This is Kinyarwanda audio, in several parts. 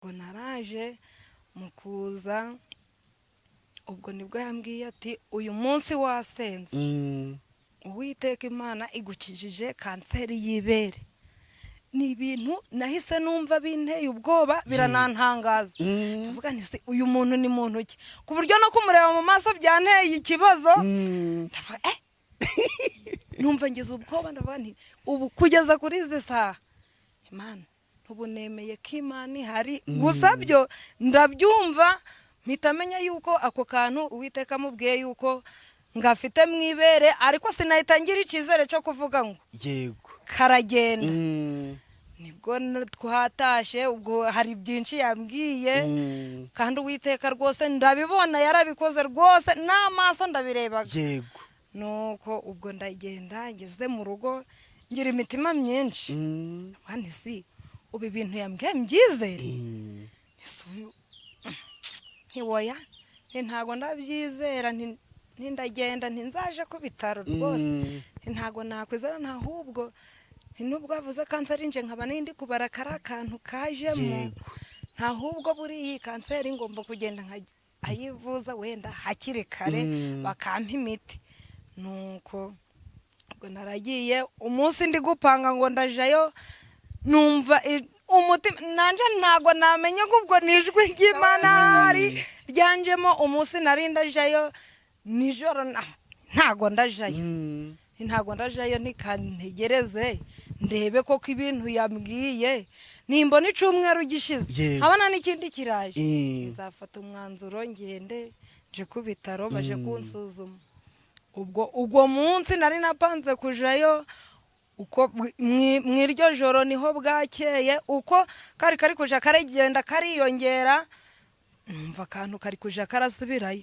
Ubwo naraje mu kuza, ubwo nibwo yambwiye ati: "Uyu munsi wasenze, Uwiteka Imana igukijije kanseri y'ibere." Ni ibintu nahise numva binteye ubwoba, biranantangaza. Ndavuga nti: "Se uyu muntu ni muntu ki?" Ku buryo no kumureba mu maso byanteye ikibazo. Ndavuga, numva ngize ubwoba. Ndavuga nti: "Ubu kugeza kuri izi saha, Imana, ubu nemeye ko Imana ihari." Gusa byo ndabyumva, mpita menya yuko ako kantu Uwiteka amubwiye yuko ngafite mu ibere, ariko sinahita ngira icyizere cyo kuvuga ngo karagenda. Nibwo twatashe. Ubwo hari byinshi yambwiye, kandi Uwiteka rwose ndabibona, yarabikoze rwose, n'amaso ndabirebaga. Nuko ubwo ndagenda, ngeze mu rugo ngira imitima myinshi. Abandi si ubu ibintu yambwiye mbyizere? Ese ntiwoya, nti ntago ndabyizera, nti ndagenda, ntinzaje ku bitaro rwose. Nti ntago nakwizera, ntahubwo nti nubwo avuze kanseri, nje nkaba nindi kubara kari akantu kajemo, ntahubwo buriya iyi kanseri ngomba kugenda nkayivuza wenda hakiri kare, bakampa imiti. Nuko ubwo naragiye. Umunsi ndi gupanga ngo ndajayo, numva umutima nanje ntago namenya ngo ubwo ni ijwi ry'Imana hari ryanjemo. Umunsi nari ndajayo nijoro, ntago ndajayo, ntago ndajayo, ntikantegereze ndebe koko ibintu yambwiye. Nimbona icumweru gishize, nkabona n'ikindi kiraje, nzafata umwanzuro ngende nje ku bitaro baje kunsuzuma. Ubwo ubwo munsi nari napanze kujayo, uko mw'iryo joro niho bwakeye, uko kari kuja karagenda kariyongera, numva akantu kari kuja karasubirayo.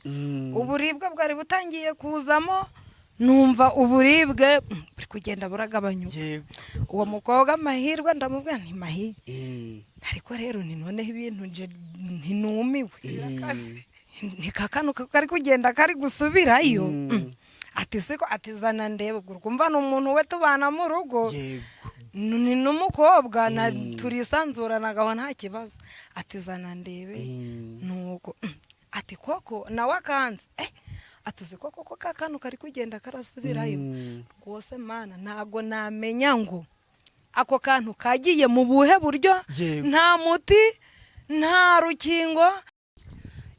Uburibwe bwari butangiye kuzamo, numva uburibwe buri kugenda buragabanyuka. Uwo mukobwa amahirwe, ndamubwira nti: "Mahi, ariko rero ni noneho ibintu nje ntinumiwe, ni kakanu kari kugenda kari gusubirayo." Ati: "Siko?" Ati: "Zana ndebe." Ubwo urumva ni umuntu we tubana mu rugo, ni n'umukobwa na turisanzuranagaho, nta kibazo. Ati: "Zana ndebe." Nuko ati: "Koko nawe akanze." Ati: "Uzi koko ko ka kantu kari kugenda karasubirayo?" Rwose Mana, ntago namenya ngo ako kantu kagiye mu buhe buryo. Nta muti, nta rukingo.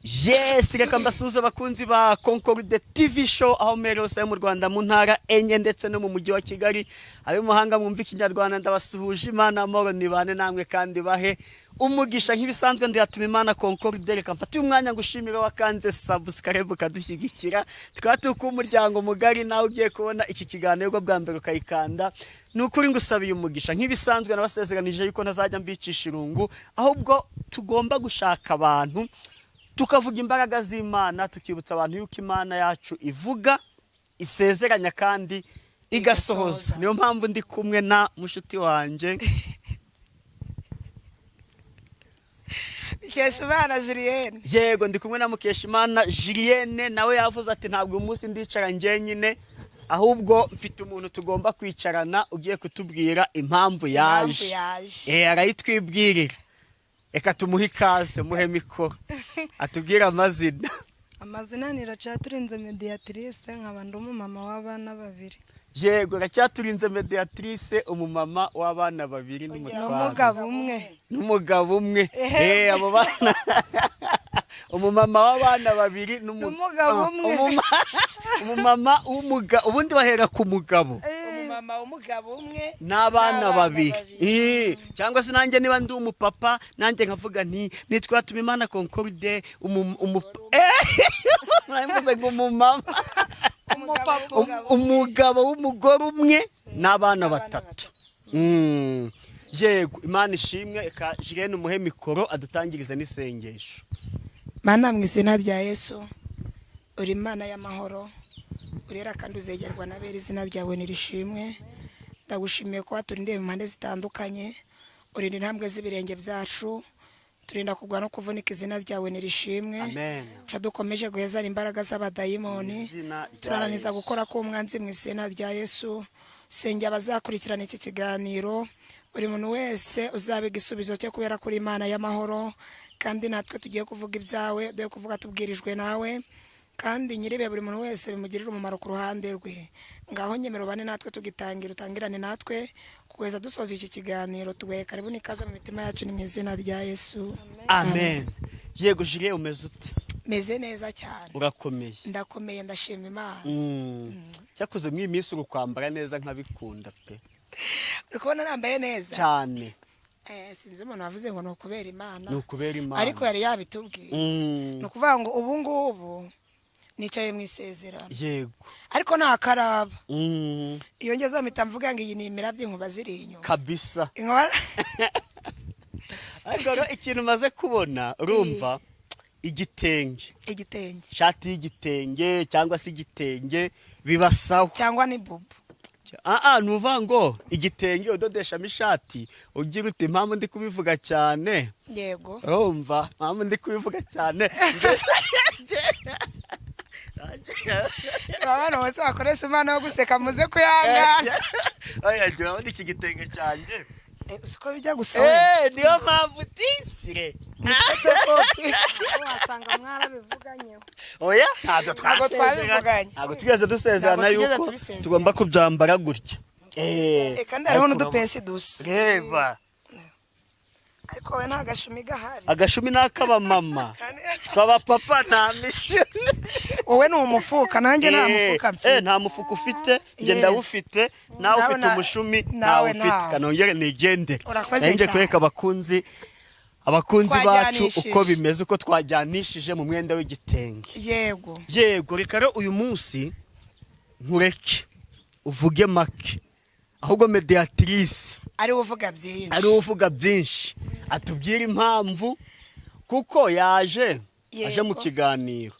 Yes, reka mbasuhuze abakunzi ba Concorde TV Show aho mbere hose mu Rwanda, mu ntara enye ndetse no mu mujyi wa Kigali. Abe muhanga mwumva Ikinyarwanda, ndabasuhuje. Imana amahoro nibane namwe kandi bahe umugisha. Nk'ibisanzwe, ndihatuma Imana Concorde. Reka mfate uyu mwanya ngushimira wakanze subscribe ukadushyigikira, tukaba turi umuryango mugari. Nawe ugiye kubona iki kiganiro bwa mbere ukayikanda, ni ukuri ngusabiye umugisha. Nk'ibisanzwe, nabasezeranije yuko ntazajya mbicisha irungu, ahubwo tugomba gushaka abantu tukavuga imbaraga z'Imana, tukibutsa abantu yuko Imana yacu ivuga, isezeranya kandi igasohoza. Niyo mpamvu ndi kumwe na mushuti wanjye. Mukeshimana Julienne. Yego, ndi kumwe na Mukeshimana Julienne. Nawe yavuze ati: "Ntabwo uyu munsi ndicara njyenyine, ahubwo mfite umuntu tugomba kwicarana ugiye kutubwira impamvu Impamvu yaje." yaje. Arayitwibwirira. Reka tumuhe ikaze, muhe mikoro atubwire amazina. Amazina ni Iracaturinze Mediatrice, nkaba ndi umumama w'abana babiri. Yego, Racyaturinze Mediatrice, umumama w'abana babiri n'umutwaro. N'umugabo umwe. N'umugabo umwe. Abo bana, umumama w'abana babiri N'umugabo umwe. Umumama w'umugabo, ubundi bahera ku mugabo. Umumama w'umugabo umwe n'abana n'abana babiri. babiri. Cyangwa se nanjye niba ndi umupapa, nanjye nkavuga nti: "Nitwa Imana Concorde," mvuze ngo umumama. Umupapa. Umugabo w'umugore umwe n'abana batatu. Yego, Imana ishimwe. Reka Julienne umuhe mikoro adutangirize n'isengesho. Mana, mu izina rya Yesu, uri Imana y'amahoro, urera kandi uzegerwa n'abera, izina ryawe nirishimwe. Ndagushimiye ko waturindiye mu mpande zitandukanye, urinda intambwe z'ibirenge byacu, turinda kugwa no kuvunika, izina ryawe nirishimwe. Amen. Ca dukomeje guhezana imbaraga z'abadayimoni. Mu izina rya Turananiza Yesu. gukora k'umwanzi mu izina rya Yesu. Sengera abazakurikirana iki kiganiro. Buri muntu wese uzaba igisubizo cyo kubera kuri Imana y'amahoro, kandi natwe tugiye kuvuga ibyawe, duhe kuvuga tubwirijwe nawe, kandi nyiribe buri muntu wese bimugirire umumaro ku ruhande rwe. Ngaho nyemera ubane natwe tugitangira, utangirane natwe kugeza dusoza iki kiganiro. Tuguhe karibu n'ikaze mu mitima yacu, ni mu izina rya Yesu. Amen. Yego Julien, umeze ute? Meze neza cyane. Urakomeye? Ndakomeye, ndashima Imana. Cyakoze muri iyi minsi uri kwambara neza nkabikunda pe. Uri kubona nambaye neza? Cyane. Sinzi umuntu wavuze ngo ni ukubera Imana. Ni ukubera Imana. Ariko yari yabitubwiye. Ni ukuvuga ngo ubu ngubu nicaye mu isezerano. Ariko nta karaba. Iyo ngezeho mpita mvuga ngo iyi ni imirabyo, inkuba ziri inyuma. Kabisa. Inkuba. Ariko rero ikintu umaze kubona, urumva igitenge, Igitenge. ishati y'igitenge cyangwa se igitenge bibasaho. Cyangwa ni bubu. Ah, ni uvuga ngo igitenge udodeshamo ishati, ugira uti impamvu ndi kubivuga cyane. Urumva impamvu ndi kubivuga cyane. Abantu bose bakoresha impano yo guseka, muze kuyangana. Oya, urabona iki gitenge cyanjye? Siko bijya gusa we. Niyo mpamvu tisire. Photocopy. Wasanga mwarabivuganyeho. Oya, ntabwo Ntabwo twasezerana. twabivuganye. Ntabwo tugeze dusezerana Ntabwo tugeze yuko tubisezerana. tugomba kubyambara gutya. Kandi hariho Ariko n'udupesi dusa. Reba. Ariko we nta gashumi gahari. Agashumi ni ak'abamama. Kandi- Tw'abapapa nta mishumi. Wowe ni umufuka, nanjye nta mufuka mfite. Nta mufuka ufite, njye Yes. ndawufite, nawe Nawe ufite umushumi, nawe nawe ufite. ntawe. Kanongere nigendere. Urakoze Nari nje cyane. kwereka abakunzi bacu Twajyanishije. uko bimeze, uko twajyanishije mu mwenda w'igitenge. Yego. Yego, reka rero uyu munsi nkureke uvuge make, ahubwo mediatrice ari we uvuga byinshi. ari we uvuga byinshi, atubwire impamvu kuko yaje aje mu kiganiro.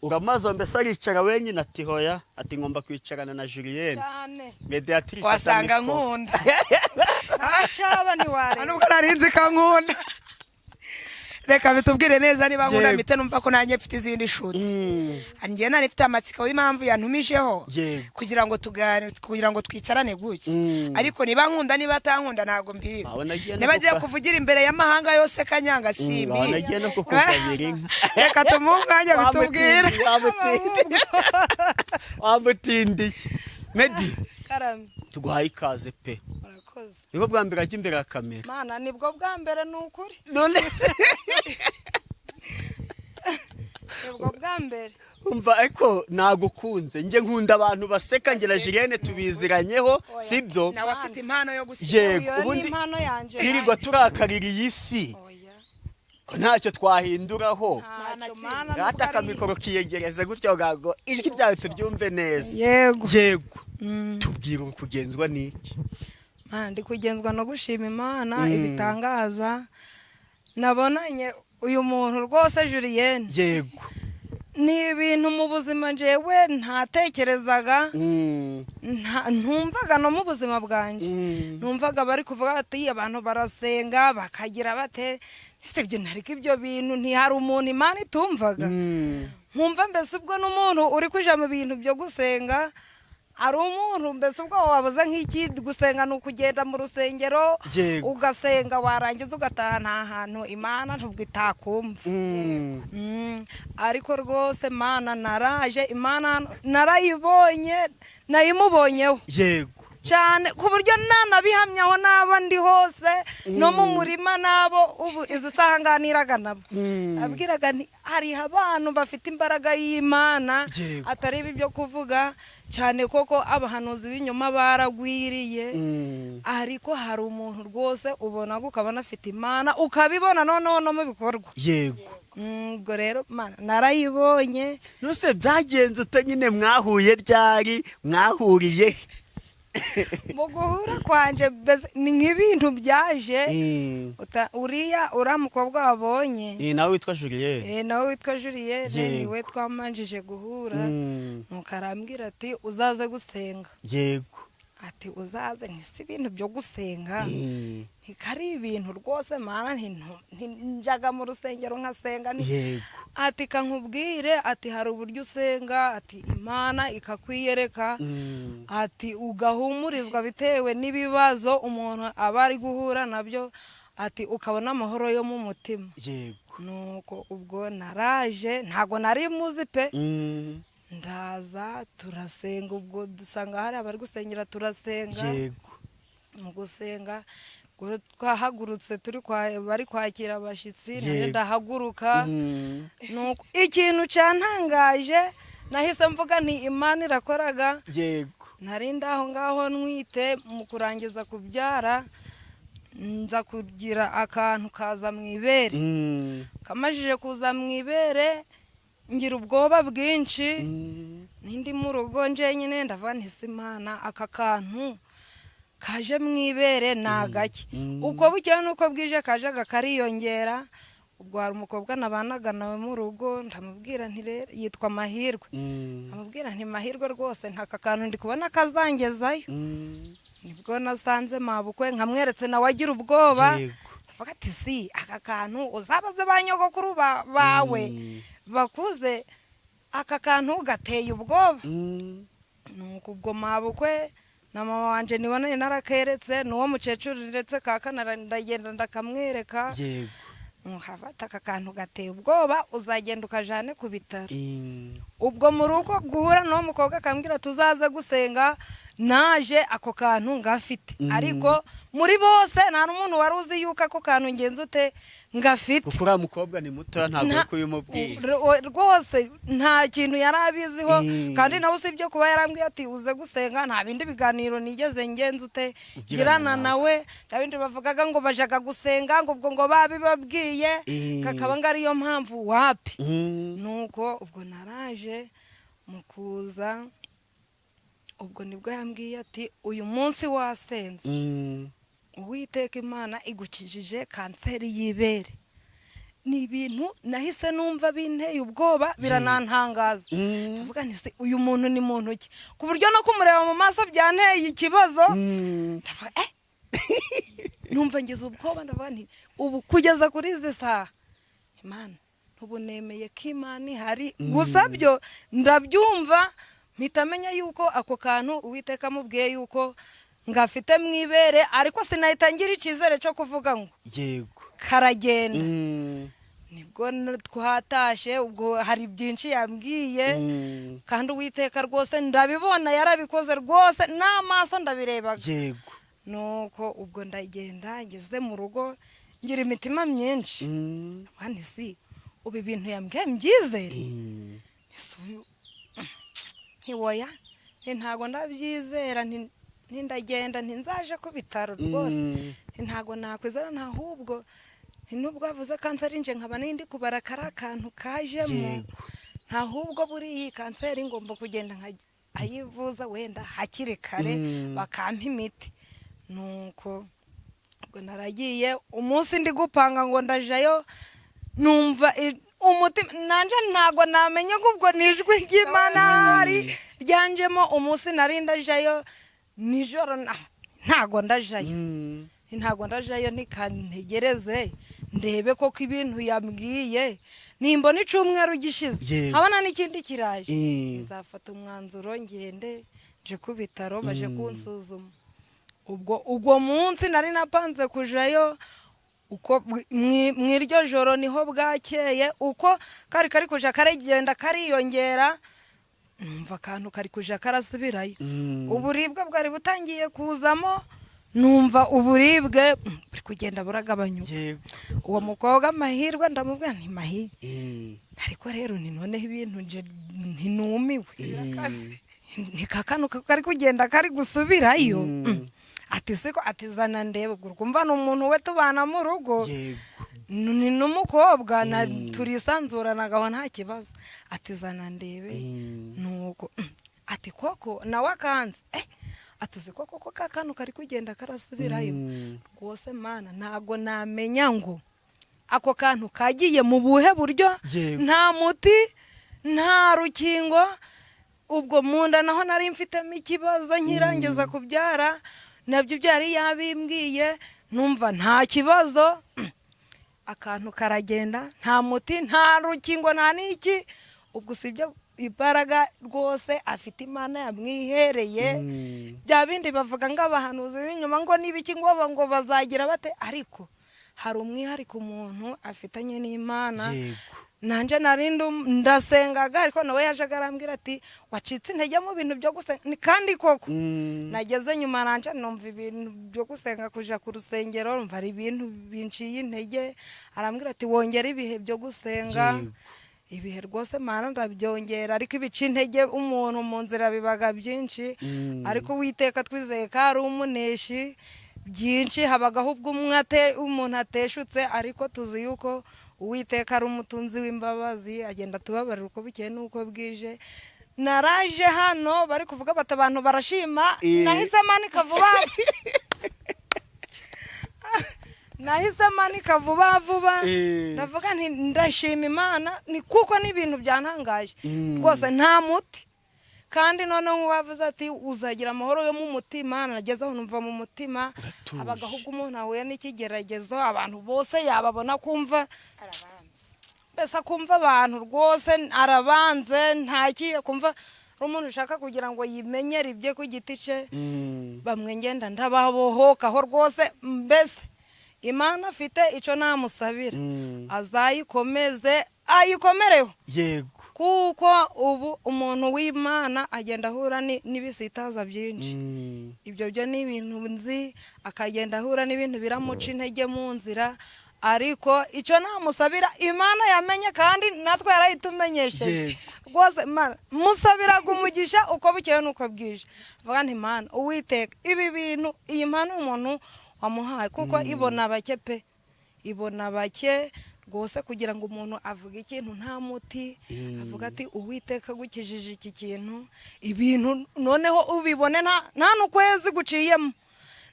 Uramaze mbese aricara wenyine, ati hoya, ati ngomba kwicarana na Julienne. Cyane. Mediatrice, Wasanga asa mikoro. nkunda. Cyaba ntiwareba. Nubwo nari nzi ko nkunda, reka bitubwire neza niba nkunda. Yego. Mpite numva ko nanjye mfite izindi nshuti. Njye nari mfite amatsiko y'impamvu yantumijeho kugira ngo tuganire, kugira ngo twicarane gutya. Ariko niba nkunda, niba atankunda, ntabwo mbizi. Wabona agiye no Niba agiye kuvugira imbere y'amahanga yose kanyanga, Wabona simbizi. agiye no kukugabira inka. Reka tumuhe umwanya bitubwire. Wamutindiye, wamutindiye. Medi, Karame. tuguhaye ikaze pe. Murakoze. Nibwo bwa mbere ajya imbere ya kamera. Mana, nibwo bwa mbere, ni ukuri. None se Nibwo bwa mbere. Umva, ariko nagukunze, njye nkunda abantu baseka, njye na Julienne tubiziranyeho, sibyo? Nawe afite impano yo gusiga. Yego. Iyo ni Ubundi impano yanjye. twirirwa turakarira iyi si Oya. ko ntacyo twahinduraho. Ntacyo, mana, Rata nubwo ari- akamikoro kiyegereze gutyo ngo ijwi ryawe turyumve neza. Yego. Yego, tubwire, uri kugenzwa n'iki? Mana, ndi kugenzwa no gushima Imana ibitangaza nabonanye uyu muntu rwose Julienne. Ni ibintu mu buzima njyewe ntatekerezaga, ntumvaga no mu buzima bwanjye. Numvaga bari kuvuga bati abantu barasenga bakagira bate, sibyo? Ntariko ibyo bintu ntihari umuntu Imana itumvaga. Nkumva mbese ubwo n'umuntu uri kuja mu bintu byo gusenga ari umuntu mbese ubwo wabuze nk'iki. Gusenga ni ukugenda mu rusengero ugasenga, warangiza ugataha, nta hantu Imana ntubwo itakumva. Ariko rwose Mana, naraje Imana narayibonye, nayimubonyeho cyane, ku buryo nanabihamyaho n'abo ndi hose, no mu murima n'abo ubu izi saha nganiraga nabo, abwiraga nti hariho abantu bafite imbaraga y'Imana, atari ibi byo kuvuga cyane, koko abahanuzi b'inyuma baragwiriye. Ariko hari umuntu rwose ubona ukabona afite Imana, ukabibona noneho no mu bikorwa. Ubwo rero Mana narayibonye. Nuse byagenze ute nyine? Mwahuye ryari? Mwahuriye he? Mu guhura kwanje mbese ni nk'ibintu byaje. Uriya uriya mukobwa wabonye, Nawe witwa Julienne. Nawe witwa Julienne, niwe twamanjije guhura. Nuko arambwira ati uzaze gusenga. Ati uzaze, ntisi ibintu byo gusenga ntikari ibintu rwose mana, njyaga mu rusengero nkasenga Ati kankubwire, ati hari uburyo usenga, ati Imana ikakwiyereka, ati ugahumurizwa bitewe n'ibibazo umuntu aba ari guhura nabyo, ati ukabona amahoro yo mu mutima. Nuko ubwo naraje, ntago nari muzi pe. Ndaza turasenga, ubwo dusanga hari abari gusengera, turasenga. Mu gusenga ubwo twahagurutse turi bari kwakira abashyitsi, nanjye ndahaguruka. Nuko ikintu cyantangaje, nahise mvuga nti Imana irakoraga. Nari ndaho ngaho ntwite, mu kurangiza kubyara nza kugira akantu kaza mu ibere. Kamajije kuza mu ibere ngira ubwoba bwinshi. Nindi mu rugo njyenyine, ndavuga nti si Imana, aka kantu kaje mu ibere ni agake? Uko bukeye n'uko bwije kajaga kariyongera. Ubwo hari umukobwa nabanaga nawe mu rugo, ndamubwira nti rero, yitwa Mahirwe, ndamubwira nti Mahirwe, rwose ntaka kantu ndi kubona kazangezayo. Nibwo nasanze mabukwe, nkamweretse, nawe agira ubwoba. Avuga ati si aka kantu uzabaze ba nyogokuru bawe bakuze, aka kantu gateye ubwoba. Nuko ubwo mabukwe na mama wanje niwe nari narakeretse, n'uwo mukecuru ndetse kakana, ndagenda ndakamwereka. Nkafata aka kantu gateye ubwoba, uzagenda ukajane ku bitaro. Ubwo mu rugo guhura n'uwo mukobwa akambwira tuzaze gusenga, naje ako kantu ngafite. Ariko muri bose nta n'umuntu wari uzi yuko ako kantu ngenzi ute ngafite. Kuko uriya mukobwa ni mutoya, ntabwo uri kubimubwira. Rwose nta kintu yari abiziho. Kandi nawe usibye kuba yarambwiye ati uze gusenga, nta bindi biganiro nigeze ngenza ute ugirana girana nawe. Nta bindi bavugaga ngo bajaga gusenga, ngo ubwo ngo babibabwiye, kakaba ngo ariyo mpamvu, wapi. Nuko ubwo naraje mu kuza, ubwo nibwo yambwiye ati uyu munsi wasenze, Uwiteka Imana igukijije kanseri y'ibere. Ni ibintu nahise numva binteye ubwoba, biranantangaza. Ndavuga nti se uyu muntu ni muntu ki, ku buryo no kumureba mu maso byanteye ikibazo? Ndavuga numva ngize ubwoba, ndavuga nti ubu kugeza kuri izi saha Imana ntubu nemeye ko Imana ihari. Gusa byo ndabyumva, mpita menya yuko ako kantu Uwiteka amubwiye yuko ngafite mu ibere, ariko sinahita ngira icyizere cyo kuvuga ngo karagenda. Nibwo twatashe, ubwo hari byinshi yambwiye. Kandi Uwiteka rwose ndabibona yarabikoze rwose, n'amaso ndabirebaga. Nuko ubwo ndagenda, ngeze mu rugo ngira imitima myinshi. Ndavuga si ubu ibintu yambwiye mbyizere? Ese ntiwoya, ntago ndabyizera, ndagenda ntinzaje ku bitaro rwose. Ntago nakwizera, ahubwo nubwo avuze kanseri nje nkaba nindi kubara kari akantu kajemo, ahubwo buriya iyi kanseri ngomba kugenda nkayivuza wenda hakiri kare, bakampa imiti. Nuko ubwo naragiye, umunsi ndi gupanga ngo ndajayo, numva umutima nanje ntago namenya ngo ubwo ni ijwi ry'Imana hari ryanjemo. Umunsi nari ndajayo nijoro, ntago ndajayo, ntago ndajayo, ntikantegereze ndebe koko ibintu yambwiye, nimbona icumweru gishize nkabona n'ikindi kiraje, nzafata umwanzuro ngende nje ku bitaro baje kunsuzuma. Ubwo ubwo munsi nari napanze kujayo, uko mw'iryo joro niho bwakeye, uko kari kari kuja karagenda kariyongera, numva akantu kari kuja karasubirayo. Uburibwe bwari butangiye kuzamo, numva uburibwe buri kugenda buragabanyuka. Uwo mukobwa Amahirwe, ndamubwira nti Mahirwe, ariko rero ni noneho ibintu nje ntinumiwe, ni kakanu kari kugenda kari gusubirayo. Ati siko, ati zana ndebe. Ubwo urumva ni umuntu we tubana mu rugo, ni n'umukobwa na turisanzuranagaho nta kibazo. Ati zana ndebe. Nuko ati koko nawe akanze, atuzi koko ko kakanu kari kugenda karasubirayo. Rwose Mana, ntago namenya ngo ako kantu kagiye mu buhe buryo. Nta muti, nta rukingo. Ubwo mu nda naho nari mfitemo ikibazo nkirangiza kubyara, nabyo byari yabimbwiye, numva nta kibazo. Akantu karagenda, nta muti, nta rukingo, nta n'iki. Ubwo usibye imbaraga rwose afite, Imana yamwihereye. Bya bindi bavuga ngo abahanuzi b'inyuma ngo n'ibiki, ngo bazagira bate, ariko hari umwihariko umuntu afitanye n'Imana. Nanjye nari ndasengaga, ariko nawe yajaga arambwira ati: "Wacitse intege mu bintu byo gusenga." Ni kandi koko nageze nyuma nanje numva ibintu byo gusenga, kuja ku rusengero, numva ari ibintu binciye intege. Arambwira ati: "Wongere ibihe byo gusenga." Ibihe rwose, Mana, ndabyongera, ariko ibica intege umuntu mu nzira bibaga byinshi. Ariko Uwiteka twizeye ko ari umuneshi byinshi. Habagaho ubwo umwe umuntu ateshutse, ariko tuzi yuko Uwiteka ari umutunzi w'imbabazi, agenda atubabarira uko bukeye n'uko bwije. Naraje hano bari kuvuga bati abantu barashima. Nahise manika vuba, nahise manika vuba vuba. Ndavuga nti ndashima Imana, ni kuko n'ibintu byantangaje rwose, nta muti. Kandi noneho wavuze ati uzagira amahoro yo mu mutima, nageze aho numva mu mutima Uratuje. Habagaho ubwo umuntu ahuye n'ikigeragezo, abantu bose yababona kumva Arabanza. mbese akumva abantu rwose arabanze, ntakiye kumva ari umuntu ushaka kugira ngo yimenyere ibye ku giti cye. Bamwe ngenda ndababohokaho rwose. Mbese Imana afite icyo namusabira, azayikomeze, ayikomereho, kuko ubu umuntu w'Imana agenda ahura n'ibisitaza byinshi. Ibyo byo ni ibintu nzi, akagenda ahura n'ibintu biramuca intege mu nzira. Ariko icyo namusabira, Imana yamenye kandi natwe yarayitumenyesheje. Rwose Imana musabiraga umugisha uko bukeye n'uko bwije. Avuga nti: "Mana Uwiteka, ibi bintu, iyi mpano umuntu wamuhaye, kuko ibona bake pe, ibona bake rwose kugira ngo umuntu avuge ikintu nta muti, avuga ati Uwiteka agukijije iki kintu, ibintu noneho ubibone nta n'ukwezi guciyemo,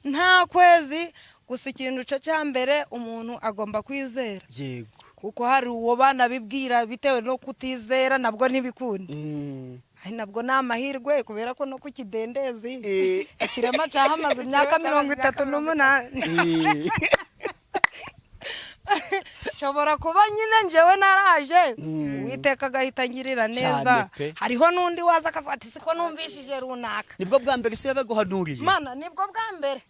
nta kwezi gusa." Ikintu cyo cya mbere, umuntu agomba kwizera, kuko hari uwo banabibwira, bitewe no kutizera nabwo ntibikunda. Ari nabwo ni amahirwe, kubera ko no ku kidendezi ikirema cyahamaze imyaka 38. Nshobora kuba nyine njyewe naraje, Uwiteka agahita angirira neza. Cyane pe. Hariho n'undi waza akavuga ati siko numvishije runaka. Nibwo bwa mbere se yabaguhanuriye? Mana, nibwo bwa mbere,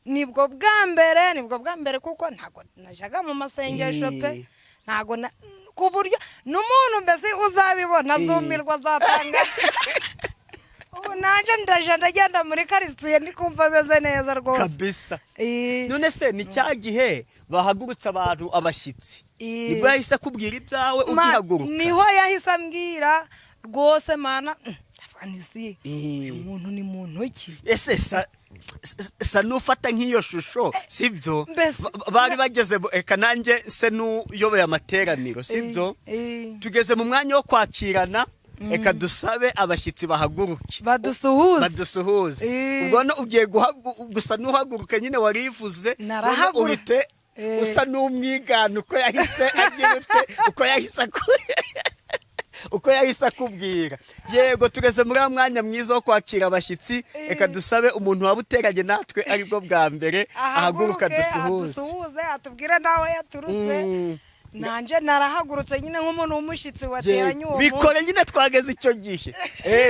nibwo bwa mbere, nibwo bwa mbere, kuko ntabwo najaga mu masengesho pe. Ntabwo ku buryo n'umuntu mbese uzabibona azumirwa, azatanga. Ubu nanjye ndaje ndagenda muri karitsiye, ndi kumva ameze neza rwose. Kabisa. None se ni cya gihe bahagurutse abantu, abashyitsi, nibwo yahise akubwira ibyawe ugihaguruka? Niho yahise ambwira rwose. Mana, ndavuga nti si uyu muntu ni muntu ki? Ese sa n'ufata nk'iyo shusho, sibyo? Mbese Bari bageze reka nanjye se n'uyoboye amateraniro, sibyo? Tugeze mu mwanya wo kwakirana, reka dusabe abashyitsi bahaguruke, badusuhuze. Badusuhuze. Ubwo no ugiye gusa n'uhaguruka nyine warivuze. Narahaguruka. None uhite usa n'umwigana uko yahise agira ute, uko yahise akubwira. Yego, tugeze muri wa mwanya mwiza wo kwakira abashyitsi. Reka dusabe umuntu waba uteranye natwe aribwo bwa mbere ahaguruka, dusuhuze. Adusuhuze, atubwire n'aho yaturutse. Nanjye narahagurutse nyine nk'umuntu w'umushyitsi wateranye uwo munsi. Bikore nyine, twageze icyo gihe.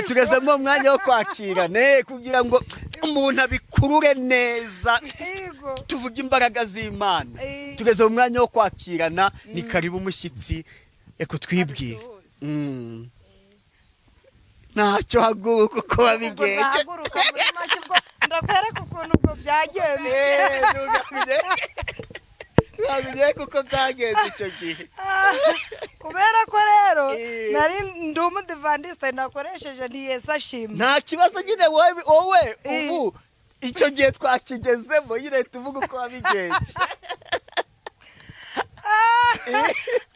Tugeze mu mwanya wo kwakirana, kugira ngo umuntu abikurure neza, tuvuge imbaraga z'Imana. Tugeze mu mwanya wo kwakirana, ni karibu umushyitsi, reka twibwire. Adusuhuze. Ntacyo, haguruka uko Ubwo wabigenje. nzahaguruka muri make, ubwo ndakwereka ukuntu ubwo byagenze. Ntugabye kuko byagenze icyo gihe. Kubera ko rero nari ndi umudivandisite, nakoresheje nti Yesu ashimwe. Nta kibazo nyine, wowe ubu icyo gihe twakigezemo nyine, tuvuga uko wabigenje.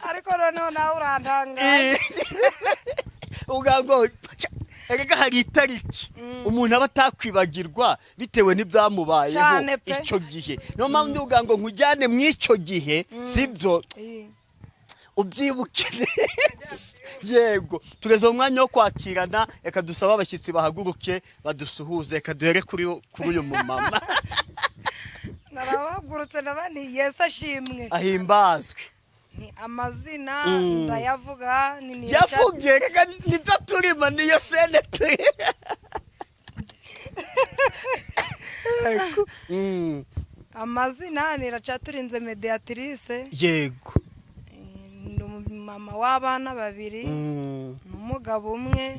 Ariko noneho nawe urantangaje. Uvuga ngo erega hari itariki umuntu aba atakwibagirwa bitewe n'ibyamubayeho Cyane pe. icyo gihe. Niyo mpamvu ndivuga ngo nkujyane mu icyo gihe, sibyo? Ubyibuke neza. Yego, tugeze mu mwanya wo kwakirana. Reka dusabe abashyitsi bahaguruke badusuhuze. Reka duhere kuri uyu mumama. Narabahagurutse nabandi. Yesu ashimwe. Ahimbazwe. Ni amazina ndayavuga ni Yavuge, reka nibyo turimo, niyo scène turi. Yego. Amazina ni Iracaturinze Mediatrice. Ndi umumama w'abana babiri n'umugabo umwe.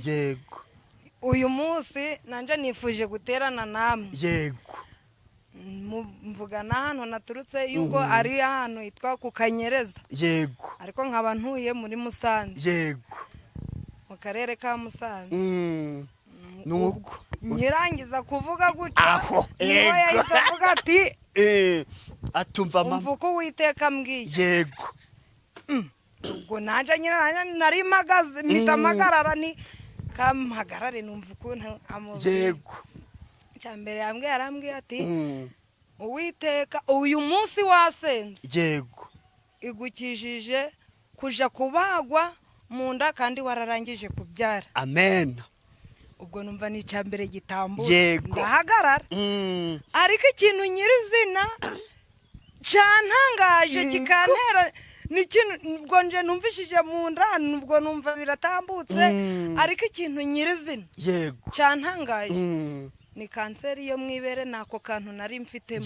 Uyu munsi nanjye nifuje guterana namwe. Mvuga n'ahantu naturutse yuko ari ahantu hitwa ku Kanyereza, ariko nkaba ntuye muri Musanze, mu karere ka Musanze. Nuko nyirangiza kuvuga gutyo, Aho, niho yahise avuga ati: Atumva mama. "Umva uko Uwiteka ambwiye." Ubwo nanjye nyine nanjye nari mpagaze, mpita mpagarara, ni kampagarare numva ukuntu amubwiye. Icya mbere yambwiye, arambwiye ati: "Uwiteka uyu munsi wasenze, igukijije kuja kubagwa mu nda kandi wararangije kubyara." Amen. Ubwo numva ni icya mbere gitambutse. Ndahagarara. Ariko ikintu nyirizina cyantangaje, kikantera, ni ikintu ubwo nje numvishije mu nda, ubwo numva biratambutse. Ariko ikintu nyirizina cyantangaje ni kanseri yo mu ibere, ni ako kantu nari mfitemo.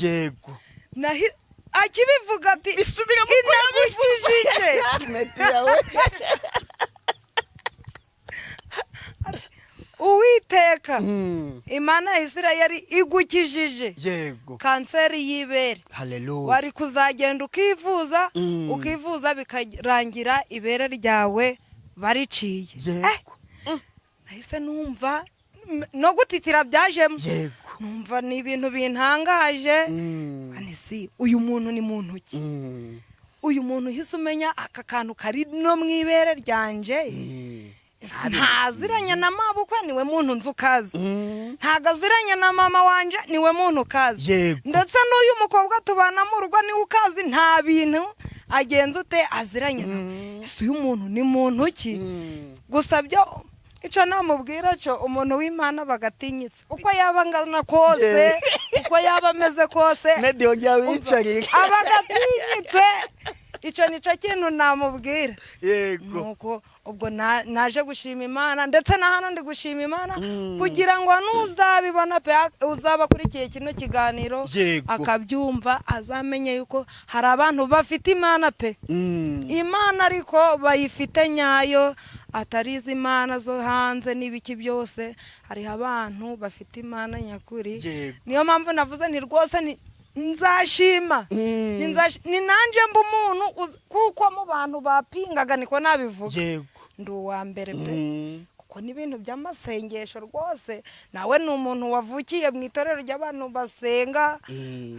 Akibivuga ati: Bisubiramo uko. "Inagukijije." Media we. Uwiteka Imana ya Isirayeli igukijije kanseri y'ibere. Haleluya. Wari kuzagenda ukivuza, ukivuza bikarangira ibere ryawe bariciye. Nahise numva no gutitira byajemo. Numva ni ibintu bintangaje. Ani si uyu muntu ni muntu ki? Uyu muntu uhise umenya aka kantu kari no mu ibere ryanje, ntaziranye na mabukwe, niwe muntu nzi ukazi. Ntabwo aziranye na mama wanje, niwe muntu ukazi. Ndetse n'uyu mukobwa tubana mu rugo niwe ukazi. Nta bintu agenza ute aziranye nawe. Ese uyu muntu ni muntu ki? Gusa byo icyo namubwira cyo, umuntu w'Imana bagatinyitse uko yaba angana kose, uko yaba ameze kose. Medi, wongera wiyicarire. Aba agatinyitse, icyo nicyo kintu namubwira. Nuko ubwo naje gushima Imana, ndetse na hano ndi gushima Imana, kugira ngo n'uzabibona pe, uzaba akurikiye kino kiganiro, akabyumva, azamenye yuko hari abantu bafite Imana pe. Imana ariko bayifite nyayo, atari izi mana zo hanze n'ibiki byose. Hariho abantu bafite Imana nyakuri. Niyo mpamvu navuze nti rwose nzashima. Ni nanjye mba umuntu kuko mu bantu bapingaga, niko nabivuga, ndi uwa mbere pe. Kuko n'ibintu by'amasengesho rwose, nawe ni umuntu wavukiye mu itorero ry'abantu basenga,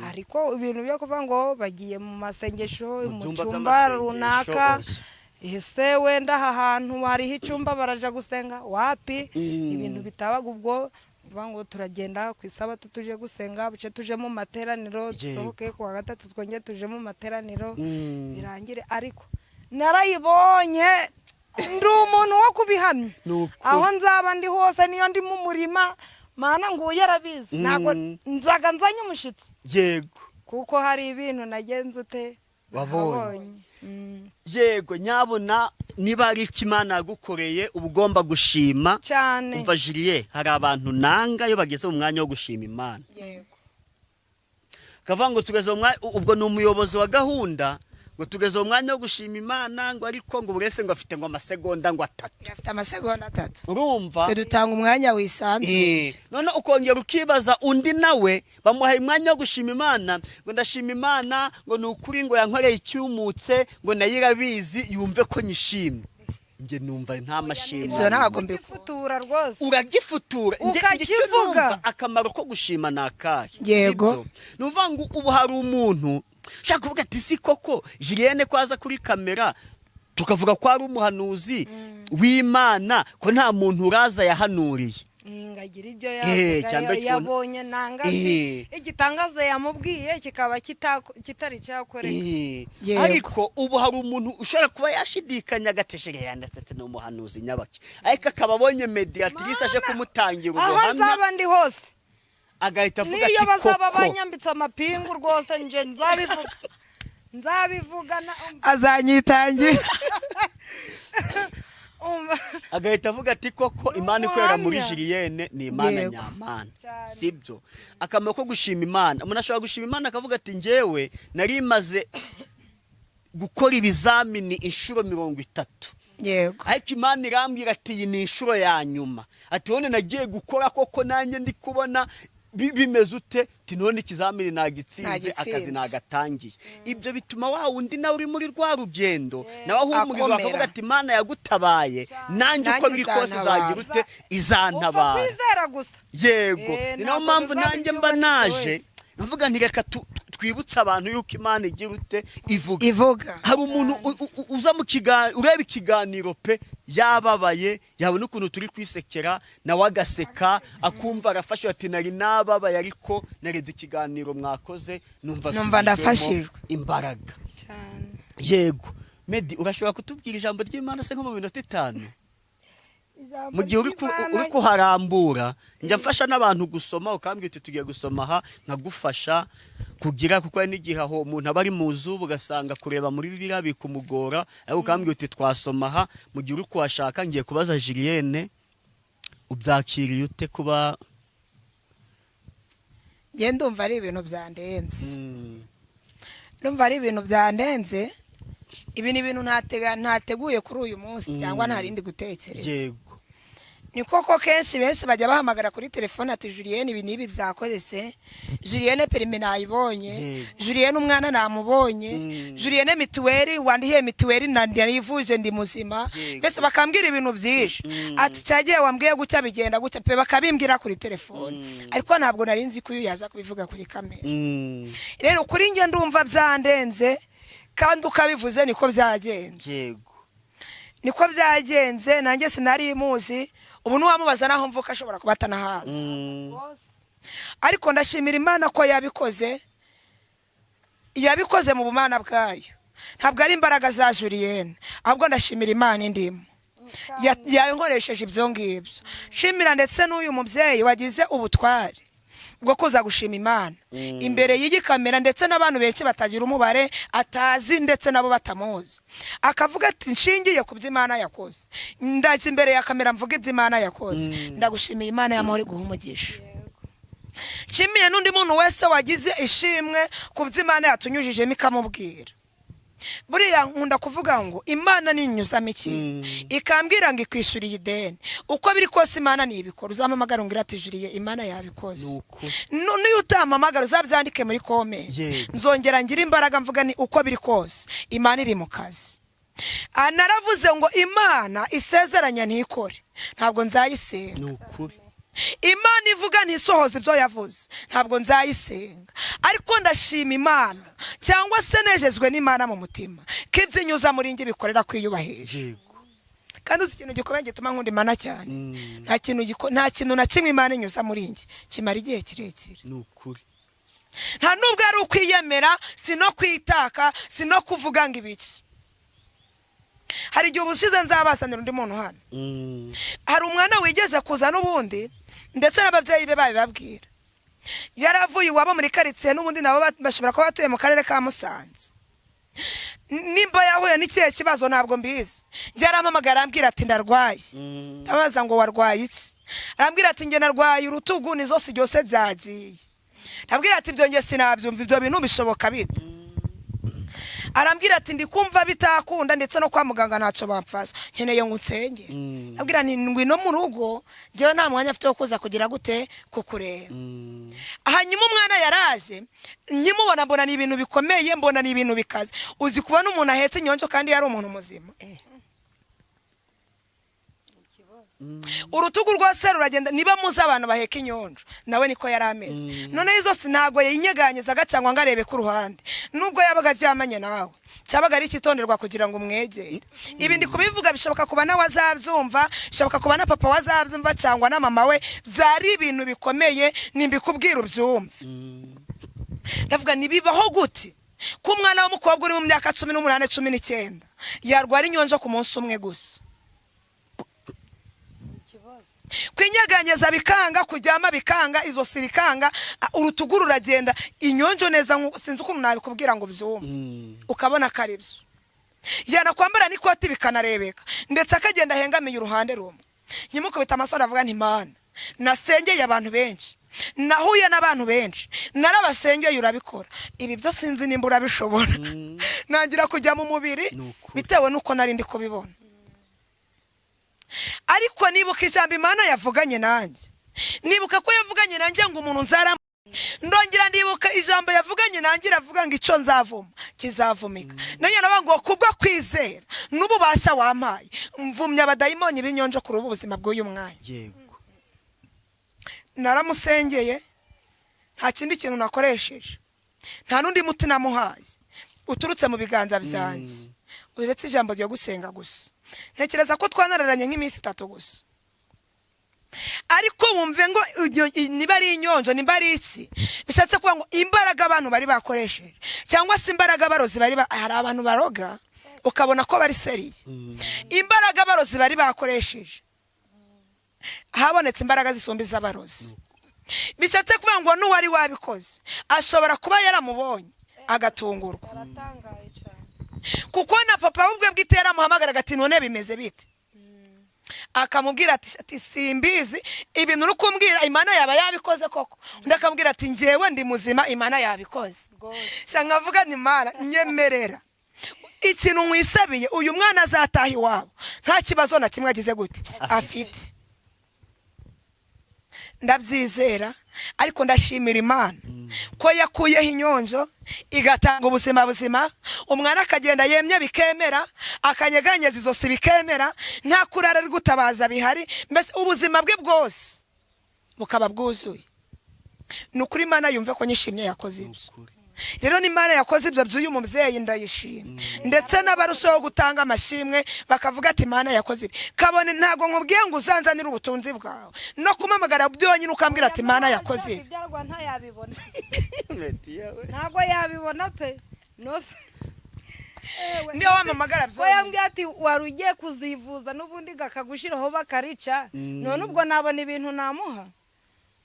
ariko ibintu byo kuvuga ngo bagiye mu masengesho Mu mu byumba cyumba by'amasengesho, runaka, oya. ese wenda aha hantu hariho icyumba baraja gusenga, wapi. Ibintu bitabaga. Ubwo kuvuga ngo turagenda ku isabato tuje gusenga, buce tuje mu materaniro, dusohoke ku wa gatatu twongere tuje mu materaniro, birangire. Ariko narayibonye, ndi umuntu wo kubihamya. Ni ukuri. Aho nzaba ndi hose, niyo ndi mu murima, Mana nguye arabizi, ntabwo nzaga nzanye umushyitsi, kuko hari ibintu nagenze ute. Wabonye. Nabonye. Yego nyabona, niba ari icyo Imana yagukoreye, uba ugomba gushima. Cyane. Umva Julie, hari abantu nanga iyo bageze mu mwanya wo gushima Imana, kavuga ngo tugeze mu mwanya, ubwo ni umuyobozi wa gahunda, ngo tugeze mu mwanya wo gushima Imana, ngo ariko ngo buri wese ngo afite ngo amasegonda ngo 3. Afite amasegonda 3. Urumva? Twe dutanga umwanya wisanzuye. None ukongera ukibaza undi nawe bamuhaye umwanya wo gushima Imana, ngo ndashima Imana, ngo ni ukuri, ngo yankoreye icyumutse, ngo nayo irabizi, yumve ko nyishimye. Njye numva nta mashimwe. Ibyo ntabwo mbikunda. Ugifutura rwose. Uragifutura. Njye icyo Ukakivuga. numva, akamaro ko gushima ni akahe? Yego. Sibyo? Ni ukuvuga ngo ubu hari umuntu ushaka kuvuga ati: "Si koko Julienne ko aza kuri kamera tukavuga ko ari umuhanuzi w'Imana, ko nta muntu uraza yahanuriye?" Ngagira ibyo Eh, yavuga cyangwa yabonye nanga si Eh. igitangaza yamubwiye kikaba kitari cyakoreka. Yego. Ariko ubu hari umuntu ushobora kuba yashidikanya agateshere yanditse ati ni umuhanuzi nyabaki, ariko akaba abonye mediatrice aje Mana, kumutangira aho ubuhamya, nzaba ndi hose, agahita avuga niyo ati bazaba koko banyambitse amapingu rwose, nje nzabivuga, nzabivuga Azanyitangira. Umva. Agahita avuga ati koko Ni Imana ikorera muri umuhamya. Julienne ni Imana Yego. nyamana. Cyane. Sibyo? Akamaro ko gushima Imana, umuntu ashobora gushima Imana akavuga ati njyewe nari maze gukora ibizamini inshuro 30, ariko Imana irambwira ati iyi ni inshuro ya nyuma, ati none nagiye gukora koko nanjye ndi kubona bimeze ute, ati none ikizamini nagitsinze, Nagitsinze. akazi nagatangiye. Ibyo bituma wa wundi nawe uri muri rwa rugendo nawe ahumurizwa, Akomera. akavuga ati Imana yagutabaye, nanjye uko Nanjye biri kose izantabara. izagira ute? Upfa Izantabara. kwizera gusa. Yego. Ni nayo Ntabwo mpamvu bizaba nanjye mba iby'uwo naje wese. mvuga nti reka twibutse abantu yuko Imana igira ute? Ivuga. Ivuga. Hari umuntu uza mu kiganiro, ureba ikiganiro pe, yababaye, yabona ukuntu turi kwisekera nawe agaseka, akumva arafashe, ati nari nababaye ariko narebye ikiganiro mwakoze numva Numva nsubijwemo ndafashijwe. imbaraga. Cyane. Yego. Medi, urashobora kutubwira ijambo ry'Imana se nko mu minota 5 Ijambo mu gihe ry'Imana- uri kuharambura? Njya mfasha n'abantu gusoma, ukambwira uti tugiye gusoma aha, nkagufasha kugira, kuko hari n'igihe aho umuntu aba ari mu zuba ugasanga kureba muri Bibiliya bikumugora, ariko ukambwira uti twasoma aha. Mu gihe uri kuhashaka, ngiye kubaza Julienne: ubyakiriye ute kuba Njye ndumva ari ibintu byandenze, ndumva ari ibintu byandenze. Ibi ni ibintu ntateguye kuri uyu munsi cyangwa ntarindi gutekereza. Ni koko kenshi benshi bajya bahamagara kuri telefone ati Julienne ibi n'ibi byakorese, Julienne permis nayibonye, Julienne umwana namubonye, Julienne mituweli wandihiye mituweli narivuje ndi muzima. Mbese bakambwira ibintu byinshi, ati cyagiye wambwiye gutya bigenda gutya pe, bakabimbwira kuri telefone, ariko ntabwo nari nzi ko uyu yaza kubivuga kuri kamera. Rero kuri njye ndumva byandenze, kandi ukabivuze niko byagenze. Niko byagenze. Nanjye sinari muzi, ubu n'uwamubaza naho mvuka ashobora kuba atanahazi. Ariko ndashimira Imana ko yabikoze, yabikoze mu bumana bwayo, ntabwo ari imbaraga za Julienne, ahubwo ndashimira Imana indimo yankoresheje ibyo ngibyo. Nshimira ndetse n'uyu mubyeyi wagize ubutwari bwo kuza gushima Imana imbere y'igikamera ndetse n'abantu benshi batagira umubare atazi ndetse nabo batamuzi, akavuga ati nshingiye ku byo Imana yakoze, ndajya imbere ya kamera mvuga ibyo Imana yakoze. Ndagushimiye, Imana y'amahoro iguha umugisha. Nshimiye n'undi muntu wese wagize ishimwe ku byo Imana yatunyujijemo ikamubwira. Buriya nkunda kuvuga ngo Imana ninyuzamo ikintu ikambwira ngo ikwishyuriye ideni, uko biri kose Imana ntibikora, uzampamagara umbwira ati Juliye Imana yabikoze. Ni ukuri. Niyo utampamagara uzabyandike muri comment, nzongera ngire imbaraga mvuga ni uko biri kose Imana iri mu kazi. Ah, naravuze ngo Imana isezeranya ntikore ntabwo nzayisenga. Ni ukuri. Imana ivuga ntisohoze ibyo yavuze ntabwo nzayisenga. Ariko ndashima Imana cyangwa se nejejwe n'Imana mu mutima ko ibyo inyuza muri njye bikorera kwiyubahisha. Kandi uzi ikintu gikomeye gituma nkunda Imana cyane? Nta kintu na kimwe Imana inyuza muri njye kimara igihe kirekire. Ni ukuri. Nta nubwo ari ukwiyemera, si no kwitaka, si no kuvuga ngo ibiki. Hari igihe ubushize nzabazanira undi muntu hano. Hari umwana wigeze kuza n'ubundi, ndetse n'ababyeyi be babibabwira, yaravuye iwabo muri karitsiye n'ubundi, nabo bashobora kuba batuye mu karere ka Musanze. Nimba yahuye n'ikihe kibazo ntabwo mbizi, yarampamagara arambwira ati ndarwaye. Ndabaza ngo warwaye iki? Arambwira ati njye narwaye urutugu, ni zose byose byagiye. Ndabwira ati ibyo njye sinabyumva, ibyo bintu bishoboka bite? Arambwira ati ndi kumva bitakunda, ndetse no kwa muganga ntacyo bamfasha, nkeneye ngo unsengere. Ndabwira nti ngwino mu rugo, njyewe nta mwanya afite wo kuza kugira gute kukureba. Hanyuma umwana yaraje, nkimubona mbona ni ibintu bikomeye, mbona ni ibintu bikaze. Uzi kubona umuntu ahetse inyonjo kandi yari umuntu muzima? Urutugu rwose ruragenda. Niba muzi abantu baheka inyonjo, nawe niko yari ameze. Noneho izosi ntabwo yinyeganyezaga cyangwa ngo arebe ku ruhande, nubwo yabaga aryamanye nawe cyabaga ari icyitonderwa kugira ngo umwegere. Ibi ndi kubivuga, bishoboka kuba nawe azabyumva, bishoboka kuba na papa we azabyumva cyangwa na mama we. Byari ibintu bikomeye, nimbikubwira ubyumve. Ndavuga, ntibibaho gute ko umwana w'umukobwa uri mu myaka 18, 19 yarwara inyonjo ku munsi umwe gusa? Ikibazo. Kwinyeganyeza bikanga, kuryama bikanga, izosi rikanga, urutugu ruragenda, inyonjo neza sinzi ukuntu nabikubwira ngo byumve. Ukabona ko ari byo, yanakwambara n'ikoti bikanarebeka, ndetse akagenda ahengamiye uruhande rumwe. Nkimukubita amaso ndavuga nti: "Mana, nasengeye abantu benshi, nahuye n'abantu benshi, narabasengeye urabikora, ibi byo sinzi nimba urabishobora." Ntangira kujya mu mubiri Ni ukuri. bitewe n'uko nari ndi kubibona. Ariko nibuka ijambo Imana yavuganye nanjye, nibuka ko yavuganye nanjye ngo umuntu nzara. Ndongera ndibuka ijambo yavuganye nanjye, iravuga ngo icyo nzavuma kizavumika. Nanjye navuga ngo kubwo kwizera n'ububasha wampaye, mvumye abadayimoni b'inyonjo kuri ubu buzima bw'uyu mwanya. Naramusengeye, nta kindi kintu nakoresheje, nta n'undi muti namuhaye uturutse mu biganza byanjye uretse ijambo ryo gusenga gusa. Ntekereza ko twanararanye nk'iminsi 3 gusa. Ariko wumve ngo niba ari inyonjo, niba ari iki, bishatse kuvuga ngo imbaraga abantu bari bakoresheje cyangwa se imbaraga abarozi bari hari abantu baroga ukabona ko bari sérieux. Imbaraga abarozi bari bakoresheje, habonetse imbaraga zisumba iz'abarozi. Bishatse kuvuga ngo n'uwari wabikoze ashobora kuba yaramubonye agatungurwa. Aratangaye cyane. Kuko na papa we ubwe bwite yaramuhamagaraga ati: "None bimeze bite?" Akamubwira ati: "Simbizi, ibintu uri kumbwira, Imana yaba yabikoze koko?" Undi akamubwira ati: "Njyewe ndi muzima, Imana yabikoze." Rwose. Sha, nkavuga nti: "Mana, nyemerera, ikintu nkwisabiye, uyu mwana azataha iwabo nta kibazo na kimwe agize gute afite." Ndabyizera, ariko ndashimira Imana ko yakuyeho inyonjo, igatanga ubuzima buzima, umwana akagenda yemye bikemera, akanyeganyeza izosi bikemera, nta kurara ari gutabaza bihari, mbese ubuzima bwe bwose bukaba bwuzuye. Ni ukuri, Imana yumve ko nyishimye yakoze ibyo. Ukuri. Rero n'Imana yakoze ibyo by'uyu mubyeyi ndayishimye, ndetse n'abarushaho gutanga amashimwe bakavuga ati: "Imana yakoze ibi." Kabone ntabwo nkubwiye ngo uzanzanire ubutunzi bwawe, no kumamagara byonyine ukambwira ati: "Imana yakoze ibi." Ibyarwa ntayabibona. Metiya we. Ntabwo yabibona pe, nose. Ewe, Niyo wamamagara ko byonyine. yambwiye ati: "Wari ugiye kuzivuza n'ubundi kakagushyiraho bakarica." None ubwo nabona ibintu namuha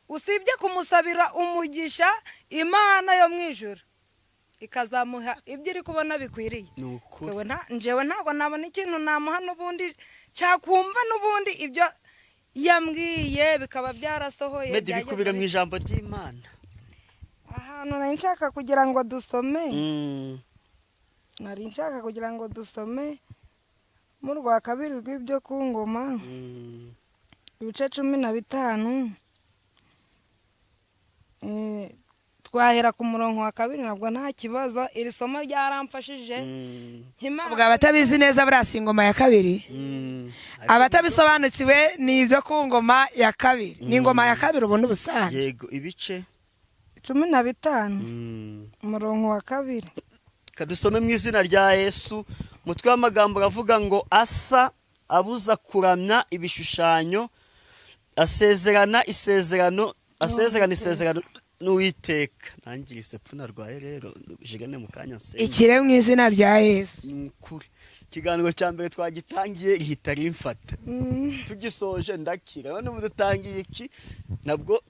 usibye kumusabira umugisha, Imana yo mu ijuru ikazamuha ibyo iri kubona bikwiriye. Ni ukuri. Wewe njyewe ntabwo nabona ikintu namuha n'ubundi cyakumva n'ubundi ibyo yambwiye bikaba byarasohoye. Medi, byageze bikubire mu ijambo ry'Imana. Ahantu nari nshaka kugira ngo dusome, nari nshaka kugira ngo dusome mu rwa kabiri rw'ibyo ku ngoma, ibice 15. Twahera ku murongo wa 2, ntabwo nta kibazo. Iri somo ryaramfashije. Ubwo abatabizi neza, buriya si ingoma ya kabiri. Abatabisobanukiwe, ni ibyo ku ngoma ya kabiri, ni ingoma ya kabiri ubundi ubusanzwe. Yego, ibice 15, umurongo wa 2. Kadusome mu izina rya Yesu. Umutwe w'amagambo uravuga ngo: "Asa abuza kuramya ibishushanyo, asezerana isezerano n'Uwiteka." Nangirise pfu narwaye rero, jigane mu kanya nsenga. Ikire mu izina rya Yesu. Ni ukuri, ikiganiro cya mbere twagitangiye rihita rimfata, tugisoje ndakira. None ubu dutangiye iki nabwo.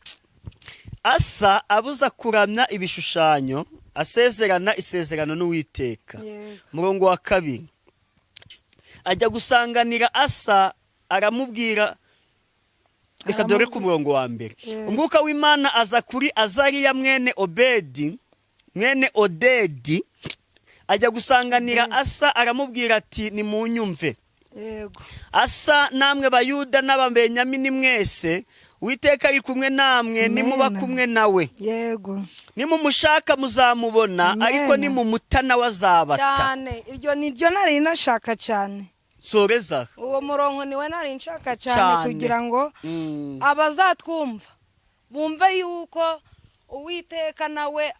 Asa abuza kuramya ibishushanyo, asezerana isezerano n'Uwiteka. Umurongo wa 2: ajya gusanganira Asa aramubwira. Reka dore ku murongo wa 1. Umwuka w'Imana aza kuri Azariya mwene Obedi mwene Odedi, ajya gusanganira Asa aramubwira ati: "Nimunyumve, Asa namwe Bayuda n'Ababenyamini mwese, Uwiteka ari kumwe namwe nimuba Amen. kumwe nawe. Nimumushaka muzamubona, Amen. ariko nimumuta nawe azabata." Cyane, iryo ni ryo nari nashaka cyane. Nsoreza aha. Uwo murongo niwe nari nshaka cyane Cyane. kugira ngo abazatwumva bumve yuko Uwiteka nawe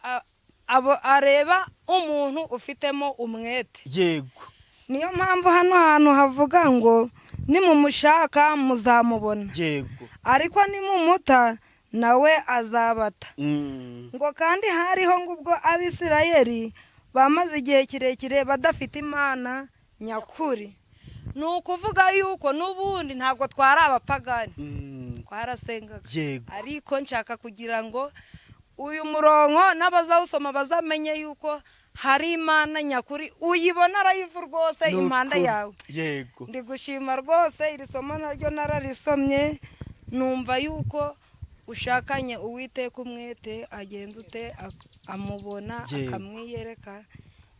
areba umuntu ufitemo umwete. Niyo mpamvu hano hantu havuga ngo nimumushaka muzamubona, ariko nimumuta nawe azabata. Ngo kandi hariho ngo ubwo Abisirayeli bamaze igihe kirekire badafite Imana nyakuri, ni ukuvuga yuko n'ubundi ntabwo twari abapagani, twarasengaga. Ariko nshaka kugira ngo uyu murongo n'abazawusoma bazamenye yuko hari Imana nyakuri, uyibona arayivu rwose Ni impanda ukuri. yawe. Ndi gushima rwose, iri somo naryo nararisomye numva yuko ushakanye Uwiteka umwete agenza ute amubona, akamwiyereka.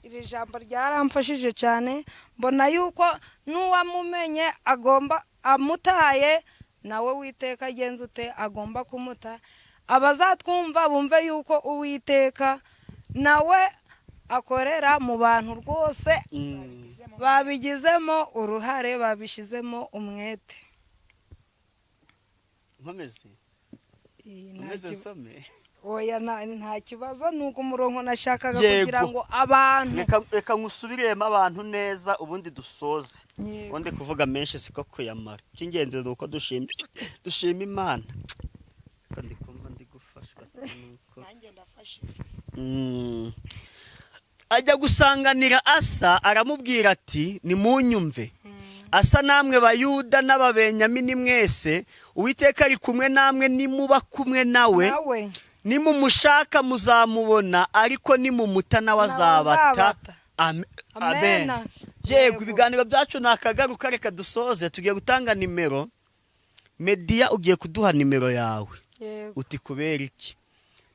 Iri jambo ryaramfashije cyane, mbona yuko n'uwamumenye agomba amutaye nawe Witeka agenza ute agomba kumuta. Abazatwumva bumve yuko Uwiteka nawe akorera mu bantu rwose babigizemo uruhare, babishyizemo umwete. Nkomeze? Iyi nta Nkomeze nsome? Oya, nta kibazo, ni uko umurongo nashakaga kugira ngo abantu Reka nkusubiremo abantu neza, ubundi dusoze. Ubundi kuvuga menshi siko kuyamara, icy'ingenzi ni uko dushima Imana. Ariko ndi kumva ndi gufashwa nuko Nanjye ndafashe. Ajya gusanganira Asa, aramubwira ati: "Nimunyumve, Asa namwe Bayuda n'Ababenyamini mwese, Uwiteka ari kumwe namwe nimuba kumwe nawe. Nawe. Nimumushaka muzamubona, ariko nimumuta nawe azabata." Azabata. Amen. Amena. Yego. Ibiganiro byacu ni akagaruka, reka dusoze. Tugiye gutanga nimero. Mediya, ugiye kuduha nimero yawe. Yego. Uti kubera iki?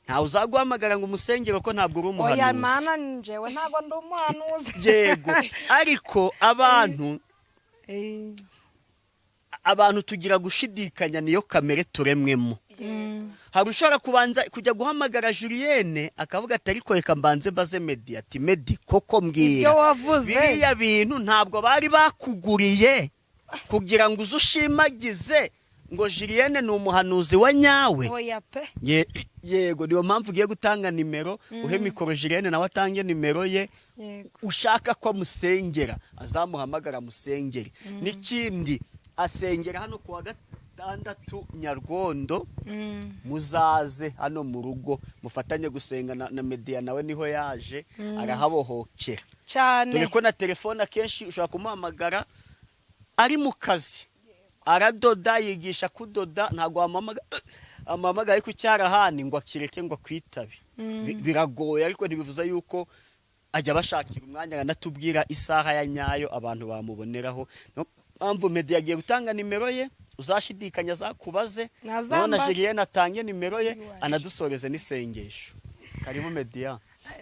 Ntawe uzaguhamagara ngo umusengere, ko ntabwo uri Oya. umuhanuzi. Mana, njyewe ntabwo ndi umuhanuzi. Yego, ariko abantu abantu tugira gushidikanya, niyo kamere turemwemo. Hari ushobora kubanza kujya guhamagara Julienne akavuga ati: "Ariko reka mbanze mbaze Medi." Ati: "Medi, koko mbwira, Ibyo wavuze." biriya bintu ntabwo bari bakuguriye kugira ngo uze ushimagize ngo Julienne ni umuhanuzi wa nyawe?" Oya pe. Yego, niyo mpamvu ugiye gutanga nimero. Uhe mikoro Julienne nawe atange nimero ye. Ushaka ko amusengera azamuhamagara amusengere. N'ikindi, asengera hano ku wa gatandatu Nyarwondo. Muzaze hano mu rugo mufatanye gusenga na Mediya, nawe niho yaje arahabohokera. Cyane. Dore ko na telefone akenshi ushobora kumuhamagara ari mu kazi, aradoda, yigisha kudoda, ntabwo wamuhamagara ku cyarahani ngo akireke ngo akwitabe. Biragoye, ariko ntibivuze yuko ajya abashakira umwanya, aranatubwira isaha ya nyayo abantu bamuboneraho. Niyo mpamvu Meddy yagiye gutanga nimero ye, uzashidikanya azakubaze. Nazambaze. None Julienne atange nimero ye, anadusoreze n'isengesho. Karibu Mediya.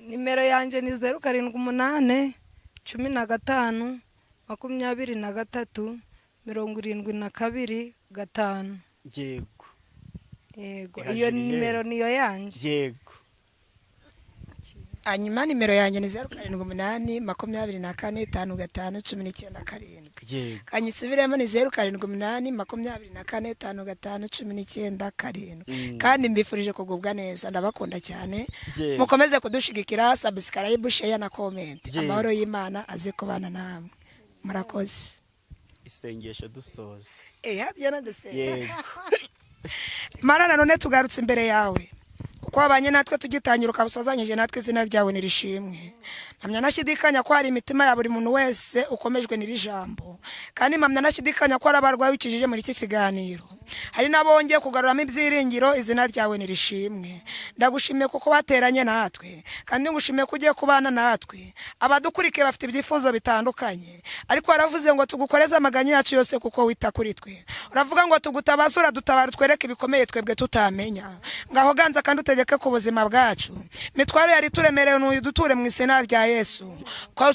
Nimero yanjye ni 078 15 23 72 5. Yego. Iha Iyo Julienne. nimero niyo yanjye. Hanyuma nimero yanjye ni 078 24 55 19 7. Kanyisubiremo, ni 078 24 55 19 7. Kandi mbifurije kugubwa neza, ndabakunda cyane. Mukomeze kudushigikira, subscribe, share na comment. Amahoro y'Imana aze kubana namwe, murakoze. Isengesho dusoza. Eh, hadiya nagusenga. Yego. Mana, nanone tugarutse imbere yawe kuko wabanye natwe tugitangira, ukaba usazanyije natwe, izina ryawe nirishimwe. Mpamya nashidikanya ko hari imitima ya buri muntu wese ukomejwe n'iri jambo, kandi mpamya nashidikanya ko hari abarwayi ukijije muri iki kiganiro, hari n'abongeye kugaruramo ibyiringiro, izina ryawe nirishimwe. Ndagushimiye kuko wateranye natwe, kandi ngushimiye ko ugiye kubana natwe. Abadukurikiye bafite ibyifuzo bitandukanye, ariko waravuze ngo tugukoreze amaganya yacu yose kuko wita kuri twe. Uravuga ngo tugutabaze, uradutabara, utwereke ibikomeye twebwe tutamenya. Ngaho ganza kandi utegeka. utegeke ku buzima bwacu. Imitwaro yari ituremereye ntuyiduture mu izina rya Yesu.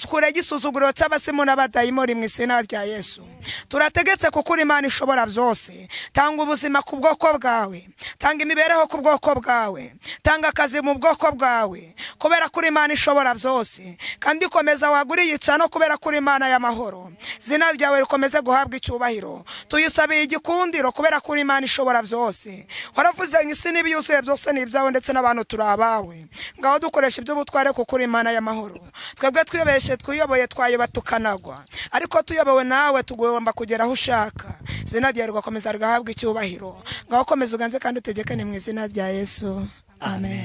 Kure igisuzuguriro cy'abasimu n'abadayimoni mu izina rya Yesu. Turategetse kuko uri Imana ishobora byose. Tanga ubuzima ku bwoko bwawe, tanga imibereho ku bwoko bwawe, tanga akazi mu bwoko bwawe, kubera ko uri Imana ishobora byose. Kandi komeza wagure iyicano, kubera ko uri Imana y'amahoro. Izina ryawe rikomeze guhabwa icyubahiro. Tuyisabiye igikundiro, kubera ko uri Imana ishobora byose. Waravuze ngo isi n'ibiyuzuye byose ni ibyawe, ndetse n'abantu turi abawe. Ngaho dukoresha iby'ubutware, kuko uri Imana y'amahoro. Twebwe twibeshe, twiyoboye, twayoba tukanagwa, ariko tuyobowe nawe tugomba kugera aho ushaka. Izina ryawe rigakomeza rigahabwa icyubahiro. Ngaho komeza uganze kandi utegekane mu izina rya Yesu, amen.